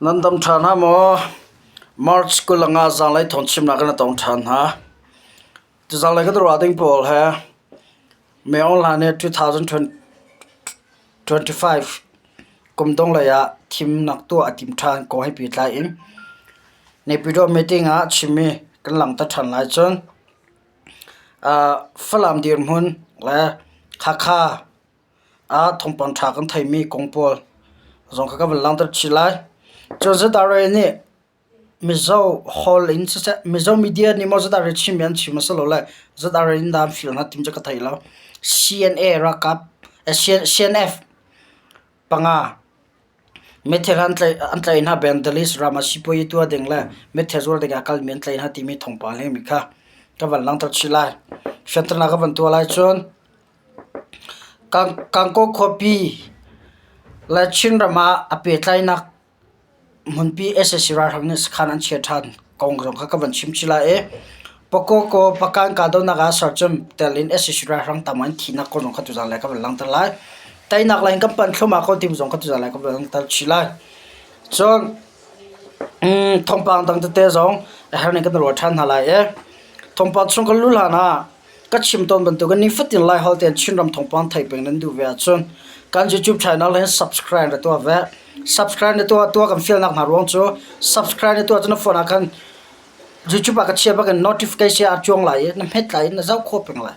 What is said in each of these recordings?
Nan dam ṭhan hna maw? March 25 zanlei thawngchimnak in a tong ṭhan hna. Tuzanlei kan ruah ding pawl he May Aung Hlaing nih 2025 kum dongh lei ah thimnak tuah a tim ṭhan kong he pehtlai in Naypyidaw meeting ah chimmi kan langhter ṭhan lai. Cun Falam dirhmun le Hakha ah thawngpang ṭha kan theimi kong pawl zong kha ka van langhter chih lai. Cun ZRA nih Mizo hall in siseh Mizo media nih maw ZRA chimmi an chim a si lo le ZRA in dah an fil hna timi cu ka thei lo. CNA ralkap CNF panga meithal an tlaih hna Bangladesh ram ah sipuazi tuah ding le meithal zuar ding ah a kalmi an tlaih hna timi thawngpang lengmi kha ka van langhter chih lai. Fianternak ka van tuah lai cun Kankaw khuapi le Chinram ah a pehtlainak hmunpi sac ralhrang nih sakhan an chia ṭhan kong zong kha ka van chim chih lai i Pakoko Pakan kahdohnak ah sercum tel in sac ralhrang tam an thihnak kong zong kha tuzaan lei ka van langhter lai. Teinak lei in kan panh thluahmah ko timi zong kha tuzaan lei ka van langhter chih lai. Cun thawngpang dang tete zong a herh ning kan ruah ṭhan hna lai i thawngpang chung kan luh hlan ah Ka chim tawn bantukin nifatin Laiholh tein Chinram thawngpang theih peng nan duh ve ahcun kan YouTube channel hin subscribe na tuah ve. Subscribe na tuah tuah kan fialnak hna ruang cu subscribe na tuah cun na phone ah khan YouTube ah ka chia bakin notification a cuang lai i na hmet lai i na zoh khawh peng lai.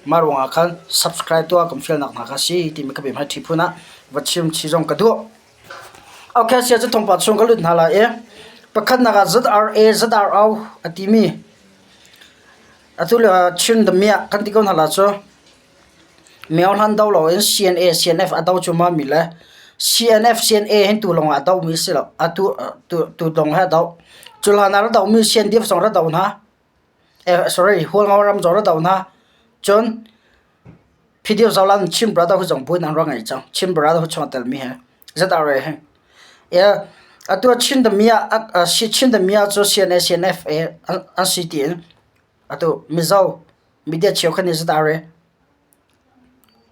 Mah ruangah khan subscribe tuah kan fialnak hna kha si timi ka biahmai ṭhi phun ah va chim chih zong ka duh. Okay, sia cu thawngpang chung ka lut hna lai i pakhatnak ah ZRA ZRO a timi Atu lio ah Chin damiah kan ti ko hna la cu miohlan do loin CNA CNF a do cuahmah mi le CNF CNA hin tu lawng ah a do mi si lo. Atu tu lawng hi a do. Cu hlan ah ra do mi CNDF zong ra do hna. Sorry Hualngo ram zong ra do hna. Cun PDF zolan Chin Brotherhood zong buin an rak ngei cang. Chin Brotherhood chung a telmi he ZRA he. Atu ah Chin damiah Chin damiah cu CNA CNF an si tiin atu Mizo media cheukhat nih ZRA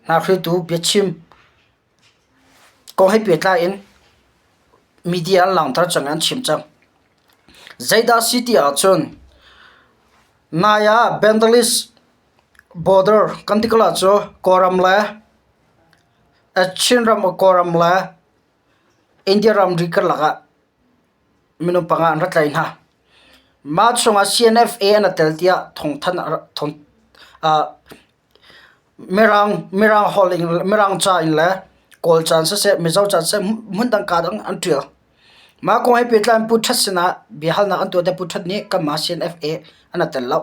hna hruaitu biachim kong he pehtlai in media an langhter cang i an chim cang. Zeidah si ti ahcun nai ah Bangladesh Border kan ti ko la cu Kawlram le Chinram Kawlram le India ramri karlak ah minung panga an ra tlaih hna. Mah chungah CNFA an i tel tiah thawngthanh Mirang Mirang holh in Mirang ca in le Kawl ca in siseh Mizo ca in siseh hmundang kaa dang an ṭial. Mah kong he pehtlai in Pu Ṭhat sinah biahalnak an tuah tikah Pu Ṭhat nih kanmah CNFA an i tel lo.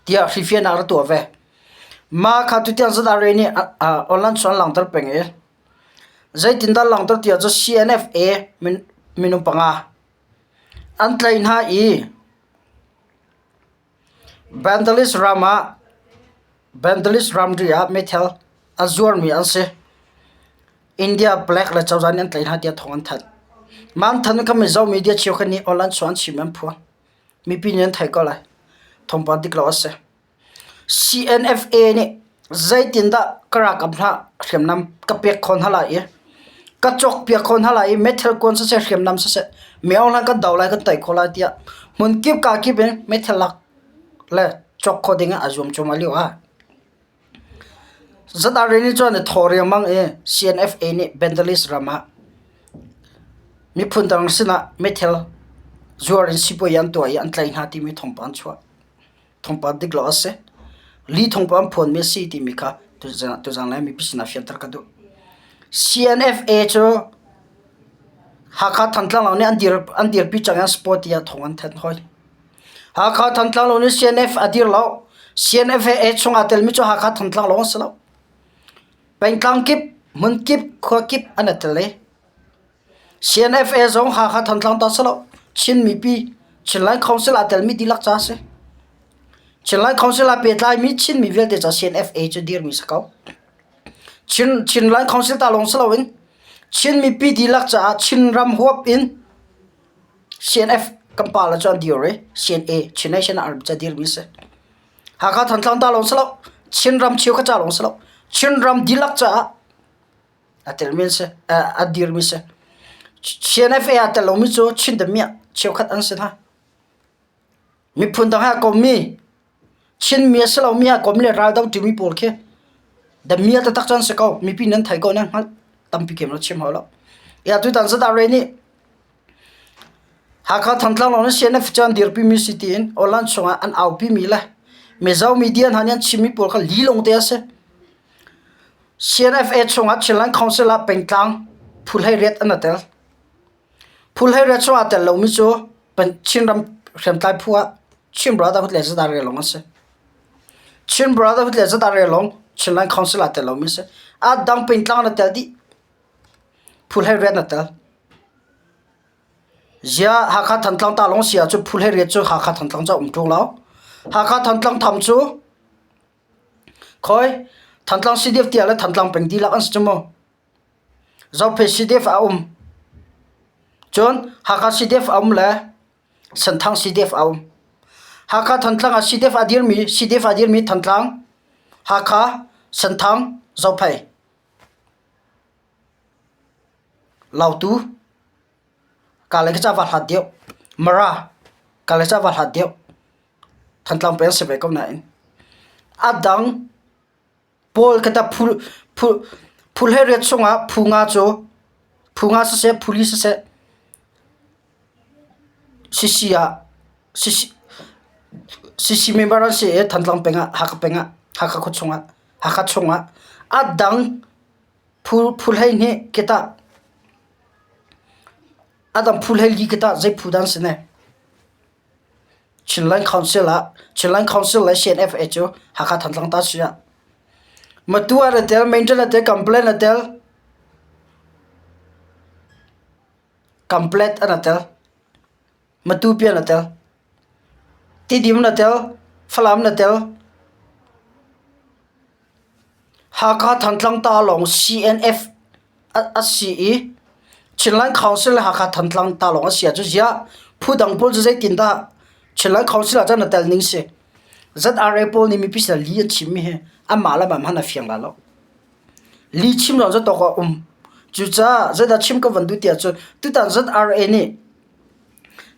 tiah hrifiahnak a tuah ve. Mah kha tutiang ZRA nih online chung an langhter peng i zeitindah langhter tiah cu CNFA minung panga an tlaih hna i Bangladesh ram ah Bangladesh ramri ah meithal a zuarmi an si. India palek le cozah nih an tlaih hna tiah thawng an thanh. Mah an thanh kha Mizo media cheukhat nih online chung an chim an phuan. Mipi nih an theih ko lai. Thawngpang dik lo a si. CNFA nih zeitindah ka ralkap hna hriamnam ka pek khawh hna lai i ka cawkpiak khawh hna lai i meithal kuan siseh hriamnam siseh miohlang kan do lai kan tei khawh lai tiah hmunkip kakip in meithal lak le cawk khawh ding ah a zuam cuahmah lio ah ZRA nih cun a thaw riangmang i CNFA nih Bangladesh ram ah miphun dang sinah meithal zuar in sipuazi an tuah i an tlaih hna timi thawngpang an chuah. Thawngpang dik lo a si. Li thawngpang an phuanmi a si timi kha tuzaan lai mipi sinah fianter ka duh. CNFA cu Hakha Thantlang lawng nih an dirpi cang i an support tiah thawng an thanh hoi. Hakha Thantlang lawng nih CNF a dir lo. CNF he chung aa telmi cu Hakha Thantlang lawng a si lo. Pengtlang kip, hmun kip, khua kip an i tel i CNFA zong Hakha Thantlang ta si lo. Chin mipi, Chinland Council aa telmi dihlak ca a si. Chinland Council aa pehtlaimi Chinmi vialte ca CNFA cu dirmi si ko. Chin, Chinland Council ta lawng si loin Chin mipi dihlak caah Chinram huap in CNF kan pale cu an dir i CNA Chin Nation ah an dirmi a si. Hakha Thantlang ta lawng si lo, Chinram cheukhat ca lawng si lo, Chinram dihlak caah a telmi an si, a dirmi si. CNFA ah tel lomi cu Chin damiah cheukhat an si hna. Miphun dang he a kommi Chinmi a si lomi a kom le raldo ṭimi pawl khi damiah taktak cu an si ko. Mipi nan thei ko nan hngalh. Tampi kem lo chim hau lo. Ya tutan ZRA nih Hakha Thantlang lawng in CNF cu an dirpimi si tiin online chungah an aupimi le Mizo media hna nih an chimmi pawl kha lilong te a si. CNFA chungah Chinland Council ah pengtlang phu 18 an i tel. Phu 18 chungah aa tel lomi cu Chinram hriamtlai phu ah Chin Brotherhood le ZRA lawng an si. Chin Brotherhood le ZRA lawng Chinland Council ah tel lomi a si. A dang pengtlang na tel dih. Phu 18 na tel. Ziah Hakha Thantlang ta lawng si ahcun phu 18 cu Hakha Thantlang cu a um ṭung lo. Hakha Thantlang tham cu Khawi, Thantlang CDF tiah le Thantlang peng dihlak an si cu mu. Zophei CDF a um. Cun Hakha CDF a um le Senthang CDF a um. Hakha Thantlang ah CDF a dirmi CDF a dirmi Thantlang, Hakha, Senthang, Zophei. Lautu, ka le ka ca va hlat deuh. Mara, ka le ca va hlat deuh. Thantlang peng si ve ko nain a dang pawl kha tah phu phu phu hleiriat chungah phu nga cu phu nga siseh phu li siseh CC ah CC CC member an si i Thantlang peng ah Hakha peng ah Hakha khua chungah Hakha chungah a dang phu phu 12 khi tah a dang phu 14 khi tah zei phu dah an si ne? Chinland Council ah Chinland Council le CNFA cu Hakha Thantlang ta si ah Matu ah na tel, Maintain na tel, Complaint na tel, Complaint na tel, Matu pia na tel, Tidim na tel, Falam na tel, Hakha Thantlang ta lawng CNF a si i Chinland Council le Hakha Thantlang ta lawng a si ahcun ziah phu dang pawl cu zeitindah Chinland Council ah cun a tel ning si. ZRA pawl nih mipi sin ah li an chimmi hi anmah le mah hmanh a fiang la lo. Li chim lo cu tawk a um. Cucaah zeidah chim ka van duh ti ahcun tutan ZRA nih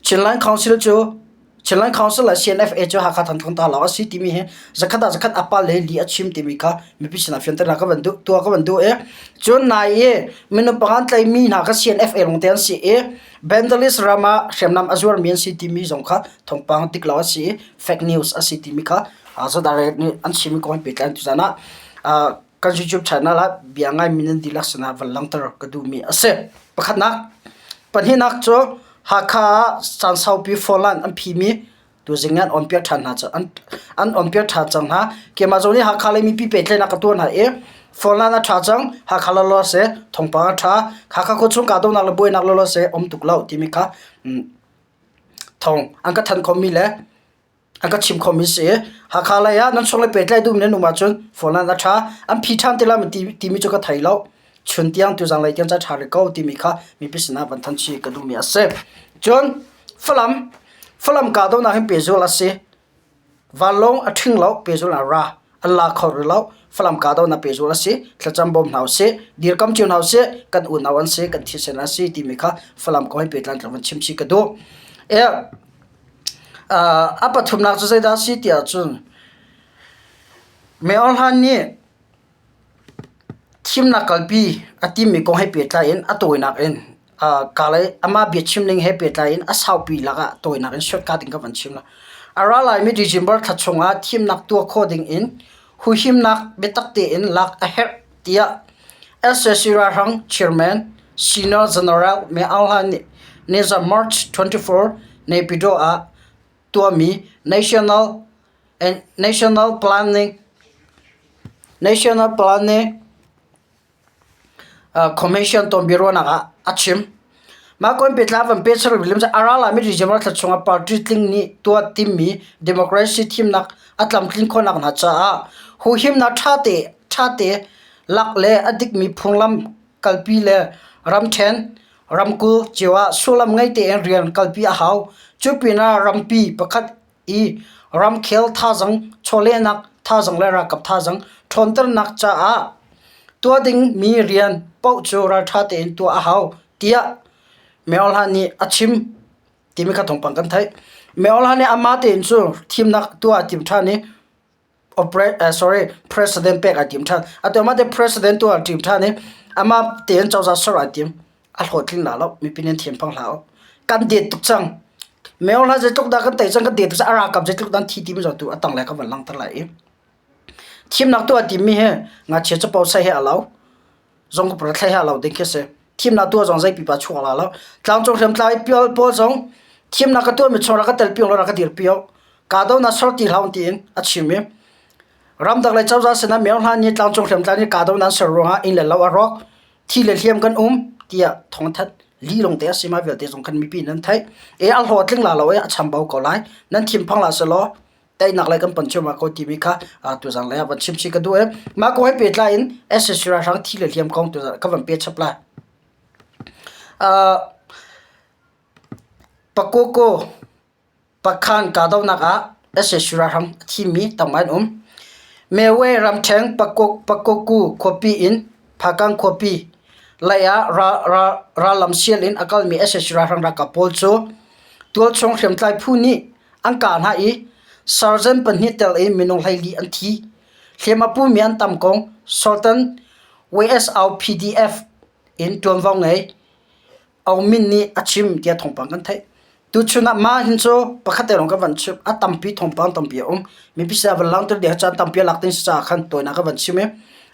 Chinland Council cu Chinland Council le CNFA cu Hakha Thantlang ta lawng a si timi hi zakhat ah zakhat a pal le li a chim timi kha mipi sinah fianternak ka van duh tuah ka van duh i cun nai i minung panga an tlaihmi hna kha CNFA lawngte an si i Bendalis ram ah hriamnam a zuarmi an si timi zong kha thawngpang dik lo a si i fake news a si timi kha ZRA nih an chimmi kong he pehtlai in tuzan ah kan YouTube channel ah bia ngaimi nan dihlak sinah van langhter ka duhmi a si. Pakhatnak, pahnihnak cu Hakha ah caan saupi phone an phimi tuzing an on piak ṭhan hna an an on piak ṭhan cang hna. Keimah zong nih Hakha lei mipi pehtlaihnak ka tuah hna i phone line a ṭha cang. Hakha lawlaw si, thawngpang a ṭha. Hakha khuachung kahdohnak le buainak lawlaw si um tuk lo timi kha thawng an ka thanh khomi le an ka chim khomi si. Hakha lei ah nan chung le pehtlaih duhmi nan um ahcun phone an a ṭha. An phi ṭhan ti lai maw timi cu ka thei lo. Chun tiang tuzang lei tiang ca ṭha rih ko timi kha mipi sinah van thanh chih ka duhmi a si. Cun Falam, Falam kahdohnak hin pehzulh a si. Vanlawng a ṭhing lo, pehzulh a ra. An la kho rih lo. Falam kahdohnak pehzulh a si. Thlacam bawm hna usih. Dirkam cio hna usih. Kan unau an si, kan thisen an si timi kha Falam kong he pehtlai in van chim chih ka duh. A pathumnak cu zeidah a si ti ahcun Mayor Hlan nih thimnak kalpi a timmi kong he pehtlai in a tawinak in kalay amah biachim ning he pehtlai in a saupi lakah tawinak in shortcut in ka van chim lai. A ra laimi December thla chungah thimnak tuah khawh ding in huhimnak biatak tein lak a herh tiah SAC ralhrang chairman Senior General Min Aung Hlaing nih nizan March 24 Naypyidaw ah tuahmi National National Planning National Planning Commission tonbiaruahnak ah a chim. Mah kong biatlang van peh cu a ra laimi December thla chungah party tling nih tuah timmi democracy thimnak a tlamtlin khawhnak hna caah huhimnak ṭha ṭhate lak le a dikmi phunglam kalpi le ramṭhen, ramkulh cio ah sullam ngei tein rian kalpi a hau. Cu pinah rampi pakhat i ramkhel thazaang, chawlehnak thazaang le ralkap thazaang ṭhawnternak caah tuah dingmi rian paoh cu ralṭha tein tuah a hau, tiah. Mayor Hlan nih a chim timi kha thawngpang kan theih. Mayor Hlan nih amah tein cu thimnak tuah a tim ṭhan i sorry president pek ai tim ṭhan. Atu amah te president tuah a tim ṭhan i amah tein cozah ser ai tim. A hlawhtling la lo. Mipi nih an thiam phang hlah u. Kan det tuk cang. Mayor Hlan zeitluk dah kan tei cang kan det tuk cang. A ralkap zeitluk dah an thi timi zong tu a tanglei ka van langhter lai i thimnak tuah timi hi ngakchia capo sai he a lo. Zong ka thlai ha lo ding khi si. Thimnak tuah zong zei pipa chuak la lo. Tlangcung hriamtlai pial pawl zong thimnak ka tuahmi chung rak ka tel piong lo rak ka dir pio. Kahdohnak na ser ti hlah tiin a chim i ramdang lei cozah sinah Myo Hlan nih tlangcung hriamtlai nih kahdohnak an ser ruangah inn le lo a rawk. Thi le hliam kan um tiah thawngthat li lawng te a si ma vialte zong khan mipi nan theih. E a hlawhtling la lo e a chambau ko lai. Nan thinphang la selaw teinak lei kan pan cio ma ko timi kha tuzan lei ah van chim chih ka duh i mah kong he pehtlai in SSC ralhrang thi le hliam kong tuzan ka van pe chap lai. Pakoko Pakhan kahdohnak ah SSC ralhrang a thimi tam ngai an um. Mewe ramṭheng Pakoku khuapi in Phakang khuapi lei ah rallam sial in a kalmi SSC ralhrang ralkap pawl cu tualchung hriamtlai phu nih an kah hna i sergeant pahnih tel in minung 14 an thi. Hliam a pumi an tam kong Sultan WSO PDF in ṭuanvo ngei Aung Min nih a chim tiah thawngpang kan theih. Tuchun ah mah hin cu pakhat te lawng ka van chim. A tampi thawngpang tampi a um. Mipi sin ah van langhter ding caan tampi a lak ding si caah khan tawinak ka van chim i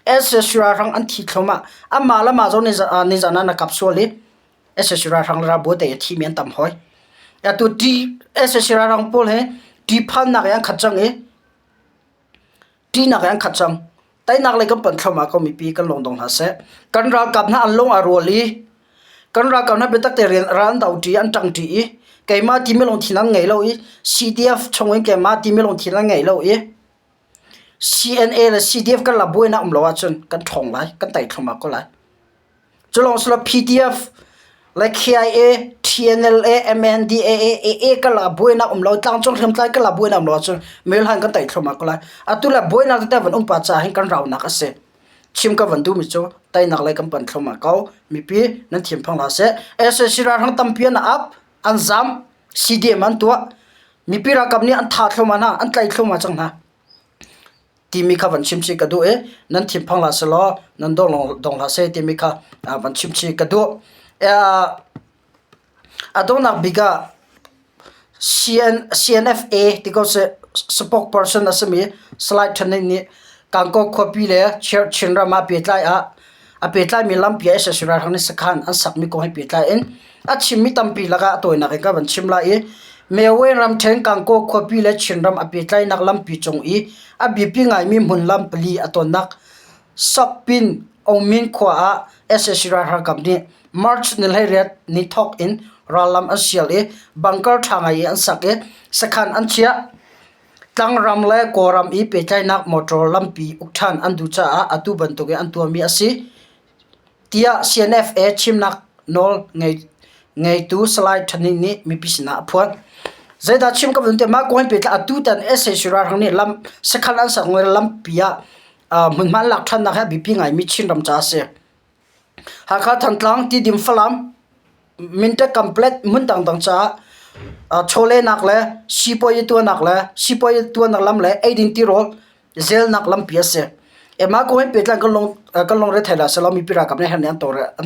SSC ralhrang an thi thluahmah. Amah le mah zong nizan ah na kap sual i SSC ralhrang le ralbawi te a thimi an tam hoi. Atu T SSC ralhrang pawl hi ṭihphannak in an khat cang i ṭihnak in an khat cang. Teinak lei kan panh thluahmah ko mipi kan lung dong hna seh. Kan ralkap hna an lung a rual i kan ralkap hna biatak te rian ral an do ṭi an ṭang ṭi i keimah timi lungthin an ngei lo i CDF chung in keimah timi lungthin an ngei lo i CNA le CDF kan la buainak um lo ahcun kan ṭhawng lai kan tei thluahmah ko lai. Cu lawng si lo PDF le KIA, TNLA, MNDAA, AA karlak ah buainak um lo, tlangcung hriamtlai karlak buainak um lo ahcun Maryland kan tei thluahmah ko lai. Atu le buainak tete van um pah caah hin kan raunak a si. Chim ka van duhmi cu teinak lei kan pan thluahmah ko. Mipi nan thinphang hlah seh. SAC ralhrang tampi an ap, an zam, CDM an tuah. Mipi ralkap nih an thah thluahmah hna, an tlaih thluahmah cang hna. Timi kha van chim chih ka duh i nan thinphang hlah sehlaw nan dong hlah seh timi kha van chim chih ka duh. A donghnak bik ah CNFA ti ko seh spokesperson a simi Salai Thanin nih Kankaw khuapi le Chinram ah pehtlai ah a pehtlaimi lampi ah sac ralhrang nih sakhan an sakmi kong he pehtlai in a chimmi tampi lakah a tawinak in ka van chim lai i Mewe ramṭhen Kankaw khuapi le Chinram a pehtlainak lampi cung i a biapi ngaimi hmun lam pali a tonnak Sokpin Omin khua ah sac ralhrangkap nih March ni 18 ni thawk in rallam an sial i bunker ṭha ngai i an sak i sakhan an chiah. Tlangram le Kawlram i pehtlaihnak motor lampi uk ṭhan an duh caah atu bantukin an tuahmi a si, tiah CNFA chimnak nawl ngeitu Salai Thanin nih mipi sinah a phuan. Zeidah chim ka vun ti mah kong he pehtlai atutan sac ralhrang nih lam sakhan an sak lampi ah hmunhma an lak ṭhannak hi a biapi ngaimi Chinram caah a si. Hakha Thantlang Tidim Falam Mindat Complex hmun dangdang caah chawlehnak le sipuazi tuahnak le sipuazi tuahnak lam le eidin tirawl zelnak lampi a si. Mah kong he pehtlai kan lungre thei hlah sehlaw mipi ralkap nih herh nih an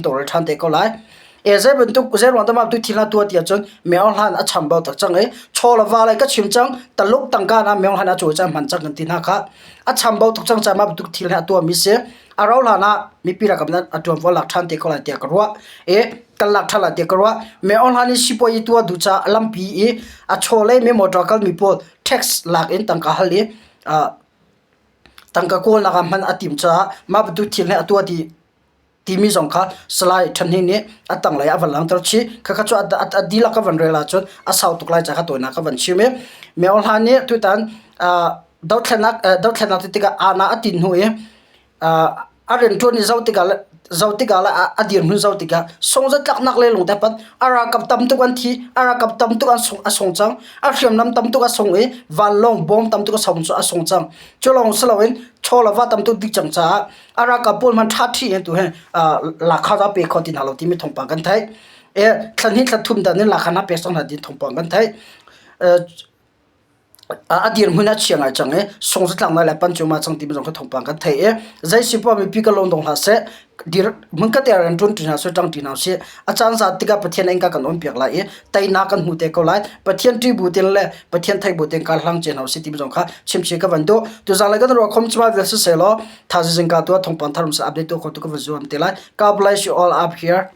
tawlrel ṭhan te ko lai. Zei bantuk zei ruang dah mah tu thil na tuah ti ahcun Myo Hlan a chambau tak cang i chaw le va le ka chim cang Taluk tangka na Myo Hlan a cawi cang hman cang kan ti hna kha a chambau tuk cang caah mah bantuk thil hi a tuahmi si. A rauh hlan ah mipi ralkap nih a ṭuanvo lak ṭhan te ko lai tiah ka ruah i kan lak ṭhan lai tiah ka ruah. Myo Hlan i sipuazi tuah duh caah lampi i a chawleh mi motor kalmi pawl tax lak in tangka hal i tangka kawlnak ah hman a timh caah mah bantuk thil hi a tuah dih timi zong kha Salai Than Hnin nih a tanglei a van langhter chih. Khakha cu a dihlak ka van rel ahcun a sau tuk lai ca kha tawinak ka van chim i Myo Hlan nih tutan dothlennak dothlennak ti tikah aana a tin hnu i a rianṭuan i zoh tikah le zoh tikah le a dirhmun zoh tikah sungzatlaknak le lungte pat a ralkap tam tuk an thi a ralkap tam tuk an sung a sung cang a hriamnam tam tuk a sung i vanlawng bom tam tuk a sung a sung cang cu lawng si loin chaw le va tam tuk dik cang caah a ralkap pawl hmanh ṭha ṭhi in tu hi lakha pe kho ti hna lo timi thawngpang kan theih. E thla hnih thla thum dan in lakhan a pek cang hna tin thawngpang kan theih. A dirhmun a chia ngai cang i sungzatlaknak le pancung cang timi zong kha thawngpang kan theih i zei si poah mipi ka lung dong hlah seh dir hmun ka te rian ṭuan ṭi hna seh ṭang ṭi hna usih. A caan zat tikah Pathian innka kan on piak lai i teinak kan hmu te ko lai. Pathian ṭih bu tein le Pathian theih bu tein kar hlang cio hna usih timi zong kha chimchih ka van duh. Tuzaan le kan ruah khom cuma vial siseh law thaizing ka tuah thawngpang thar um seh update tuah kho tu ka van zuam te lai. God bless you all up here.